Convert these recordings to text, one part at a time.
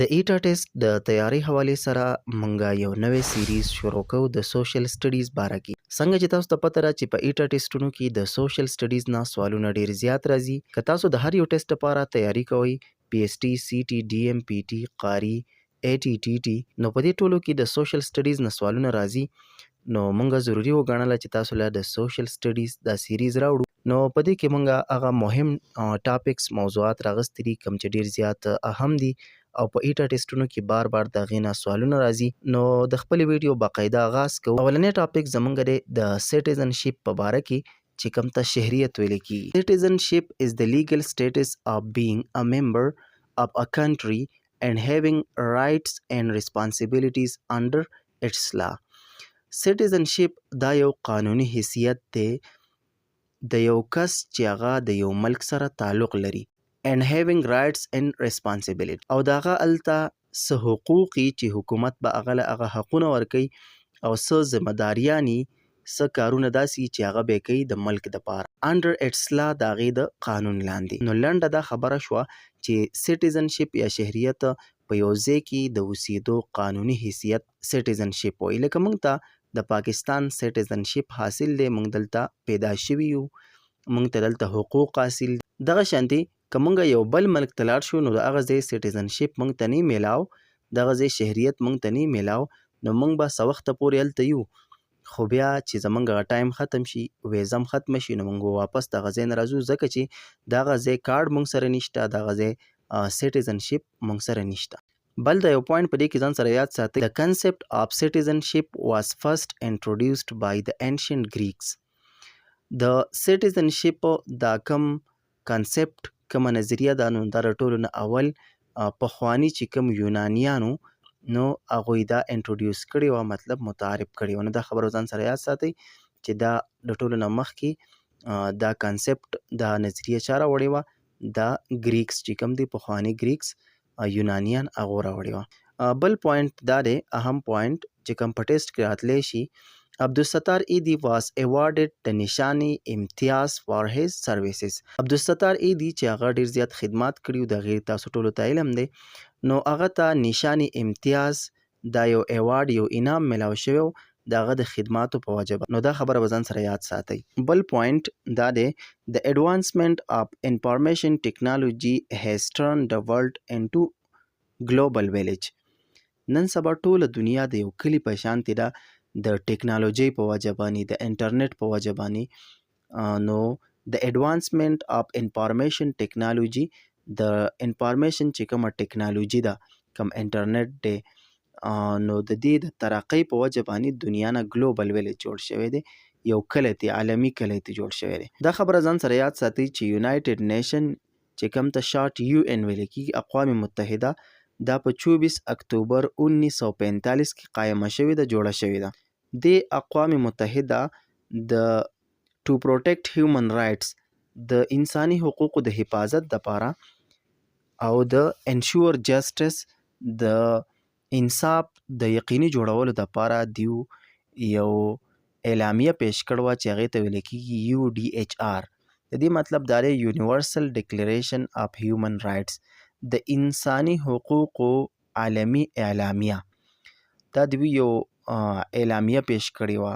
د ایټا ټیسټ د تیاری حوالې سره مونږه یو نوی سیریز شروع کوو د سوشل سټډیز باره کې. څنګه چې تاسو ته پته ده چې په ایټا ټیسټونو کې د سوشل سټډیز نه سوالونه ډیر زیات راځي. که تاسو د هر یو ټیسټ لپاره تیاری کوئ، پی ایس ټي، سی ټي، ډي ایم، پی ټي، قاري، ای ټي ټي ټي، نو په دې ټولو کې د سوشل سټډیز نه سوالونه راځي. نو مونږه ضروري وګڼله چې تاسو له د سوشل سټډیز دا سیریز راوړو. نو په دې کې مونږه هغه مهم ټاپکس، موضوعات راغستي دي کوم چې ډیر زیات اهم دي او په ایټا ټیسټونو کې بار بار د هغې نه سوالونه راځي. نو د خپلې ویډیو باقاعده آغاز کوو. اولنی ټاپک زمونږ دی د سټیزن شپ په باره کې، چې کوم ته شهریت ویل کیږي. Citizenship is the legal status of being a member of a country and having rights and responsibilities under its law. Citizenship دا یو قانوني حیثیت دی د یو کس چې هغه د یو ملک سره تعلق لري، and having rights and responsibility، او د هغه هلته څه حقوق چې حکومت به هغه له هغه حقونه ورکوي او څه ذمه داریانې، څه کارونه داسې چې هغه به کوي د ملک د پاره، under its law، د هغې د قانون لاندې. نو لنډه دا خبره شوه چې citizenship یا شهریت په یو ځای کې د اوسېدو قانوني حیثیت citizenship وایي. لکه موږ ته د پاکستان citizenship حاصل دی، موږ دلته پیدا شوي یو، موږ ته دلته حقوق حاصل. دغه شانتي که موږ یو بل ملک ته لاړ شو، نو د هغه ځای citizenship موږ ته نه میلاو، دغه ځای شهریت موږ ته نه میلاو، نو موږ به څه وخته پورې هلته یو، خو بیا چې زمونږ هغه ټایم ختم شي، ویزه هم ختمه شي، نو موږ واپس دغه ځای نه راځو، ځکه چې دغه ځای کارډ موږ سره نشته، دغه ځای citizenship موږ سره نشته. بل د یو پوینټ په دې کې ځان سره یاد ساتئ: The concept of citizenship was first introduced by the ancient Greeks. د citizenship دا کم concept، کومه نظریه ده، نو دا د ټولو نه اول پخواني چې کوم یونانیانو، نو هغوی دا introduce کړې وه، مطلب متعارف کړې وه. نو دا خبره ځان سره یاد ساتئ چې دا د ټولو نه مخکې دا concept، دا نظریه چا راوړې وه؟ دا Greeks چې کوم دي، پخواني Greeks، یونانیان، هغو راوړې وه. بل پوینټ دا دی، اهم پوینټ چې کوم په ټیسټ کې راتلی شي: عبدالستار ایدی was awarded the Nishani Imtiaz for his services. عبدالستار ایدی چې هغه ډیر زیات خدمات کړي او د هغې تاسو ټولو ته علم دی، نو هغه ته نشان امتیاز، دا یو award، یو انعام ملاو شوی د هغه د خدماتو په وجه. نو دا خبره به ځان سره یاد ساتئ. بل پوینټ دا دی: the advancement of information technology has turned the world into global village. نن سبا ټوله دنیا د یو کلي په شانتې ده د ټکنالوژۍ په وجه باندې، د انټرنیټ په وجه باندې. نو د advancement of information technology، د information چې کومه ټکنالوژي ده، کوم انټرنیټ دی، نو د دې د ترقۍ په وجه باندې دنیا نه global village جوړ شوی دی، یو کلی دی، عالمي کلی دی جوړ شوی دی. دا خبره ځان سره یاد ساتئ چې United Nation چې کوم ته شارټ UN ویل کېږي، اقوام متحده، دا په 24 اکتوبر 1945 کې قایمه شوې ده، جوړه شوې ده. د اقوام متحده د to protect human rights، د انساني حقوقو د حفاظت دپاره، او د ensure justice، د انصاف د یقیني جوړولو دپاره دیو یو اعلامیه پیش کړې وه چې هغې ته ویل کېږي UDHR. د دې مطلب دا دی، Universal Declaration of Human Rights، د انساني حقوقو عالمي اعلامیه. دا دوی یو اعلامیه پیش کړې وه،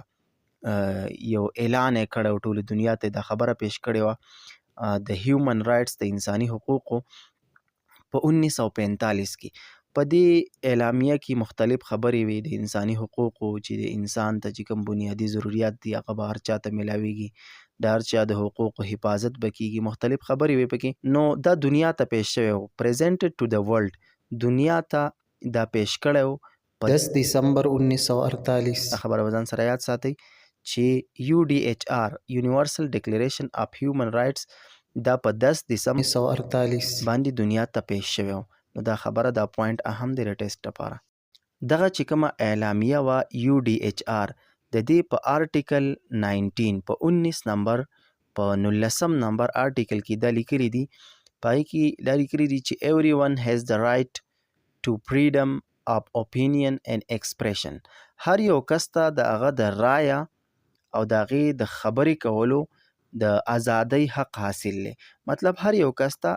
یو اعلان یې کړی و، ټولې دنیا ته دا خبره پیش کړې وه د human rights، د انساني حقوقو، په 1945 کې. په دې اعلامیه کې مختلف خبرې وي د انساني حقوقو، چې د انسان ته چې کوم بنیادي ضروریات دي، هغه به هر چا ته میلاویږي، د هر چا د حقوقو حفاظت به کیږي. مختلف خبرې وي پکې. نو دا دنیا ته پیش شوی و، presented to the world، دنیا ته دا پیش کړی و. 10 دسمبر 1948. دا خبره به ځان سره یاد ساتئ چې UDHR، Universal Declaration of Human Rights، دا په 10 دسمبر 1948 باندې دنیا ته پیش شوی و. نو دا خبره، دا پوینټ اهم دی د ټیسټ لپاره. دغه چې کومه اعلامیه وه UDHR، د دې په article 19، په 19 نمبر، په نولسم نمبر article کې دا لیکلي دي، په هغې کې دا لیکلي دي چې everyone has the right to freedom of opinion and expression. هر یو کس ته د هغه د رایه او د هغې د خبرې کولو د ازادۍ حق حاصل دی. مطلب هر یو کس ته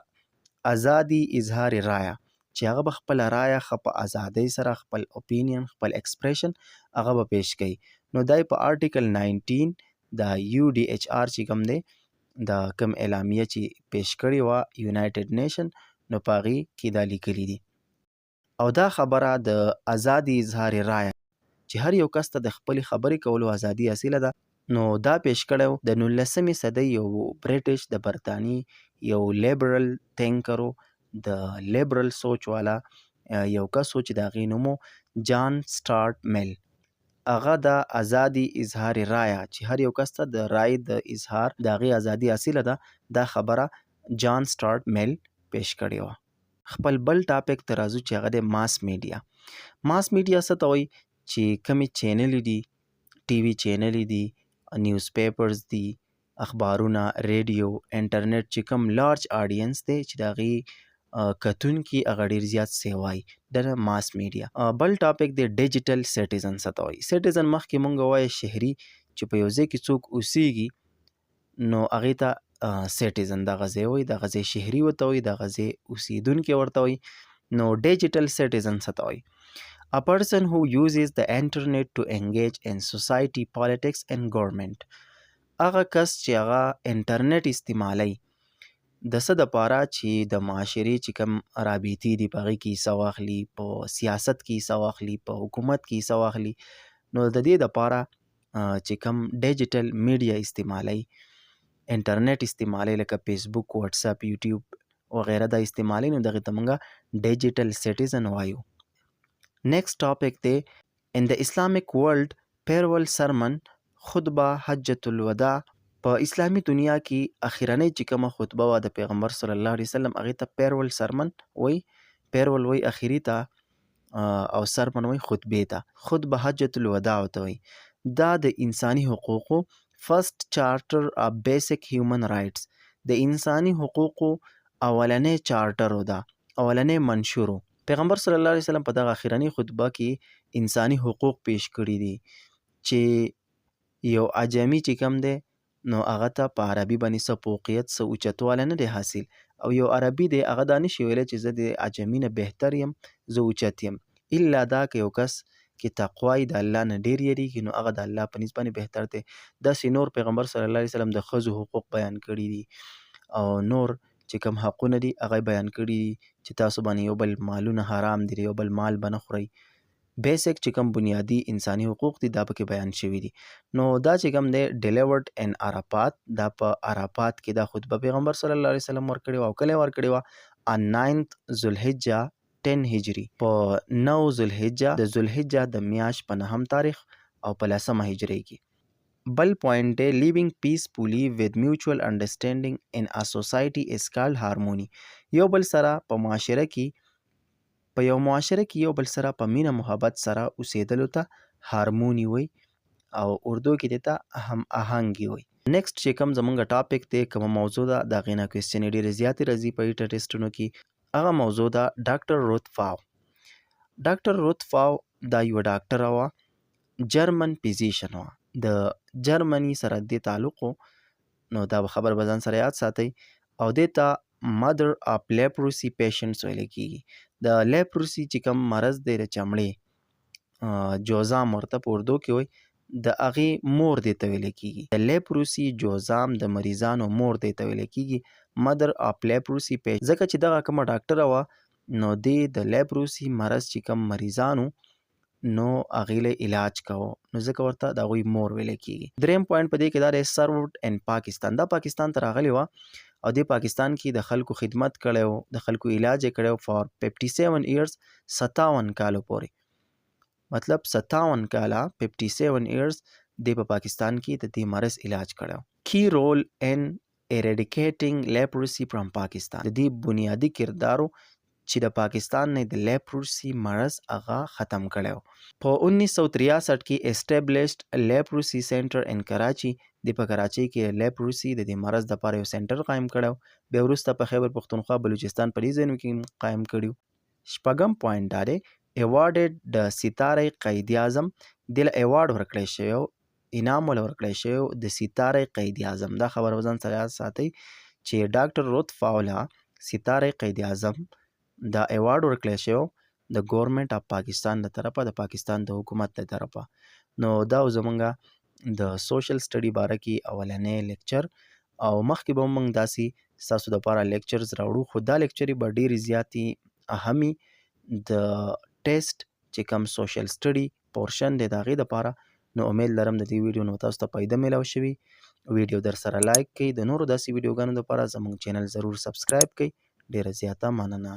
ازادي اظهار رایه. چې هغه به خپله رایه ښه په ازادۍ سره خپل اوپینین، خپل ایکسپریشن هغه به پیش کوي. نو دا په آرټیکل 19 د یو ډي ایچ آر چې کوم دی، د کوم اعلامیه چې پیش کړې وه یونایټډ نیشن، نو په هغې کې دا لیکلي دي. او دا خبره د ازادي اظهار رایه چې هر یو کس ته د خپلې خبرې کولو ازادي حاصله ده، نو دا پیش کړی د 19مې صدۍ یو برټش، د برتانی یو لیبرل تینکر و، د لیبرل سوچ والا یو کس و چې د هغې نوم و جان سټارټ میل. هغه د ازادي اظهار رایه چې هر یو کس ته د رای د اظهار د هغې ازادي حاصله ده، دا خبره جان سټارټ میل پیش کړې وه. خپل بل ټاپک ته راځو چې هغه دی ماس میډیا. ماس میډیا څه ته وایي؟ چې کومې چینلې دي، ټي وي چینلې دي، نیوز پیپرز دي، اخبارونه، ریډیو، انټرنیټ، چې کوم لارج آډینس دی چې د هغې کتونکي هغه ډیر زیات سیوای، د ماس میډیا. بل ټاپک دی ډیجیټل سټیزن څه ته وایي. سټیزن مخکې مونږ وایي شهري، چې په یو ځای کې څوک اوسیږي نو هغې ته سټیزن، دغه ځای وایي، دغه ځای شهري ورته وایي، دغه ځای اوسیدونکی ورته وایي. نو ډیجیټل سټیزن څه ته وایي؟ A person who uses the internet to engage in society, politics and government. هغه کس چې هغه انټرنیټ استعمالوي د څه دپاره؟ چې د معاشرې چې کوم رابطې دي په هغې کې حصه واخلي، په سیاست کې حصه واخلي، په حکومت کې حصه واخلي، نو د دې دپاره چې کوم ډیجیټل میډیا استعمالوي، انټرنیټ استعمالوي، لکه فیسبوک، واتساپ، یوټیوب وغیره دا استعمالوي، نو دغې ته موږ ډیجیټل سټیزن وایو. نیکسټ ټاپک دی in the Islamic world farewell sermon خطبه حجة الوداع. په اسلامي دنیا کې اخیرنۍ چې کومه خطبه وه د پیغمبر صلی الله علیه وسلم، هغې ته farewell sermon وایي. Farewell وایي اخري ته او sermon وایي خطبې ته. خطبه حجة الوداع ورته وایي. دا د انساني حقوقو first charter of basic human rights، د انساني حقوقو اولنی چارټر و، دا اولنی منشور و. پیغمبر صلی الله علیه وسلم په دغه اخیرنۍ خطبه کې انساني حقوق پیش کړي دي چې یو عجمي چې کوم دی نو هغه ته په عربي باندې څه فوقیت، څه اوچتوالی نه دی حاصل، او یو عربي دی هغه دا نشي ویلی چې زه د عجمي نه بهتر یم، زه اوچت یم، الا دا که یو کس کې تقوا د الله نه ډیر یریږي نو هغه د الله په نزد باندې بهتر دی. داسې نور پیغمبر صلی الله علیه وسلم د ښځو حقوق بیان کړي دي او نور چې کوم حقونه دي هغه بیان کړي دي چې تاسو باندې یو بل مالونه حرام دي، یو بل مال به نه خورئ. بیسیک چې کوم بنیادی انساني حقوق دي دا پکې بیان شوي دي. نو دا چې کوم دی delivered in عرفات، دا په عرفات کې دا خطبه پیغمبر صلی الله علیه وسلم ورکړې وه. او کله ورکړې وه؟ On 9th ذوالحجه 10 هجري، په 9 ذوالحجه، د ذوالحجه د میاشت په نهم تاریخ او په لسمه هجري کې. بل پوینټ دی living peacefully with mutual understanding in a society is called harmony. یو بل سره په معاشره کې، په یو معاشره کې یو بل سره په مینه محبت سره اوسېدلو ته هارموني وایي او اردو کې دې ته هم آهنګي وایي. نیکسټ چې کوم زمونږ ټاپک دی، کومه موضوع ده، د هغې نه کوېسچنې ډېرې زیاتې راځي په ایټا ټیسټونو کې، هغه موضوع ده ډاکټر روت فاو. ډاکټر روت فاو دا یوه ډاکټره وه، جرمن فزیشن وه، د جرمني سره دې تعلق و، نو دا به خبر به ځان سره یاد ساتئ. او دې ته mother of leprosy patients ویل کېږي. د لیپروسي چې کوم مرض دی، د چمړې جوزام ورته په اردو کې وایي، د هغې مور دې ته ویل کېږي. د لیپروسي جوزام د مریضانو مور دې ته ویل کېږي، mother of leprosy patient، ځکه چې دغه کومه ډاکټره وه نو دې د لیپروسي مرض چې کوم مریضانو نو هغې له علاج کوو، نو ځکه ورته د هغوی مور ویل کېږي. دریم پوینټ په دې کې دا دی served in Pakistan. دا پاکستان ته راغلې وه او دې پاکستان کې د خلکو خدمت کړی و، د خلکو علاج یې کړی و for 57 years، 57 کالو پورې، مطلب 57 کاله، 57 years دې په پاکستان کې د دې مرض علاج کړی و. Key role in eradicating leprosy from Pakistan، د دې بنیادي کردار و چې د پاکستان نه د لیپروسي مرض هغه ختم کړی و. په 1963 کې established leprosy center in Karachi. د په کراچۍ کې لیپروسي د دې مرض دپاره یو سنټر قایم کړی و. بیا وروسته په خیبر پښتونخوا، بلوچستان په دې ځایونو کې قایم کړي. شپږم پوینټ دا دی awarded د ستاره قائد اعظم. دې له ایوارډ ورکړی شوی و، انعام ول ورکړی شوی د ستاره قائد اعظم. دا خبره به ځان سره یاد ساتئ چې ډاکټر روت فاو له ستاره قائد اعظم دا ایوارډ ورکړی شوی د ګورنمنت اف پاکستان د طرفه، د پاکستان د حکومت د طرفه. نو دا زمونږ د سوشل سټډي باره کې اولنی لیکچر، او مخکې به موږ داسې ستاسو دپاره لیکچرز راوړو، خو دا لیکچرې به ډېرې زیاتې اهمي د ټیسټ چې کوم سوشل سټډي پورشن دی د هغې دپاره. نو امید لرم د دې ویډیو نو تاسو ته فایده میلاو شوي. ویډیو در سره لایک کړئ، د نورو داسې ویډیوګانو دپاره زموږ چینل ضرور سبسکرایب کړئ. ډېره زیاته مننه.